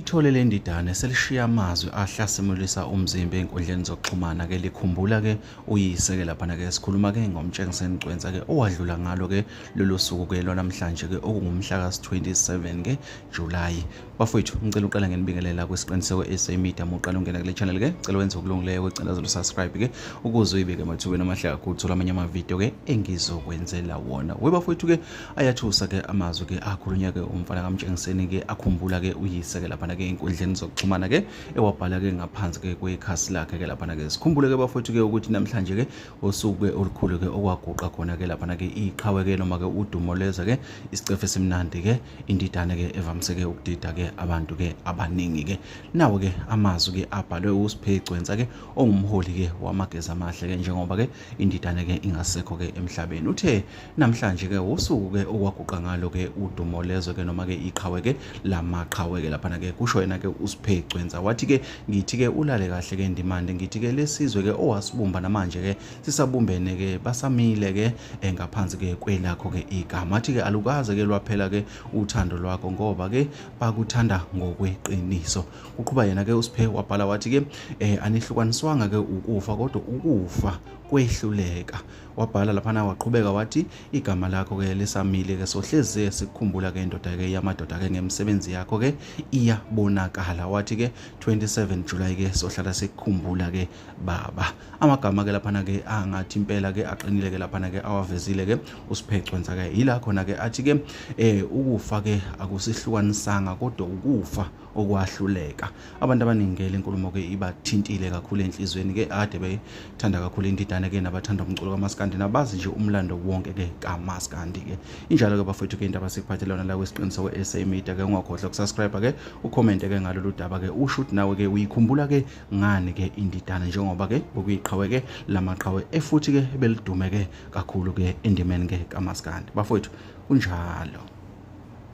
Lithole le ndidane selishiya amazwi ahlasimulisa umzimba enkundleni zokuxhumana ke likhumbula ke uyise ke lapha ke sikhuluma ke ngomtshengiseni Gcwensa ke owadlula ngalo ke lolu suku ke lwanamhlanje ke okungumhla ka 27 ke July. Bafowethu ngicela uqala ngenibingelela kwesiqiniseko SA Media muqala ungena kule channel ke cela wenze okulungileyo kwecela subscribe ke ukuze uyibeke emathubeni amahle kakhulu thola amanye amavideo ke engizokwenzela wona. Webafowethu ke ayathusa ke amazwi ke akhulunywa ke umfana kaMtshengiseni ke akhumbula ke uyise ke lapha ke inkundleni zokuxhumana ke ewabhala ke ngaphansi ke kwekhasi lakhe ke lapha ke sikhumbule ke bafowethu ke ukuthi namhlanje ke osuku ke olukhulu ke okwaguqa khona ke lapha ke iqhawe ke noma ke udumo leza ke isicefe simnandi ke indidane ke evamise ke ukudida ke abantu ke abaningi ke nawo ke amazwi ke abhalwe uSiphe Gcwensa ke ongumholi ke wamageza amahle ke njengoba ke indidane ke ingasekho ke emhlabeni. Uthe namhlanje ke usuku ke okwaguqa ngalo ke udumo lezo ke noma ke iqhawe ke lamaqhawe ke lapha ke kusho yena ke uSiphe Gcwensa wathi ke ngithi ke ulale kahle ke ndimande ngithi ke lesizwe ke owasibumba namanje ke sisabumbene ke basamile ke ngaphansi ke kwelakho ke igama athi ke alukaze ke lwaphela ke uthando lwakho ngoba ke bakuthanda ngokweqiniso. Uqhuba yena ke uSiphe wabhala wathi ke anihlukaniswanga ke ukufa kodwa ukufa kwehluleka. Wabhala lapha waqhubeka wathi igama lakho ke lesamile ke sohleze sikukhumbula ke indoda ke yamadoda ke ngemsebenzi yakho ke iyabonakala. Wathi ke 27 July ke sohlala sikukhumbula ke baba. Amagama ke lapha ke angathi impela ke aqinile ke lapha ke awavezile ke uSiphe Gcwensa ke ila khona ke athi ke ukufa ke akusihlukanisanga kodwa ukufa okwahluleka. Abantu abaningi le nkulumo ke ibathintile kakhulu enhlizweni ke ade bethanda kakhulu indidane ke nabathanda umculo kaMaskandi nabazi nje umlando wonke ke kaMaskandi ke. Injalo ke bafowethu ke indaba sikuphathelana la kwesiqiniseko SA Media ke ungakhohlwa ukusubscribe ke ucomment ke ngalolu daba ke usho nawe ke uyikhumbula ke ngani ke indidane njengoba ke bokuyiqhawe ke lamaqhawe efuthi ke belidume ke kakhulu ke endimeni ke kaMaskandi. Bafowethu kunjalo.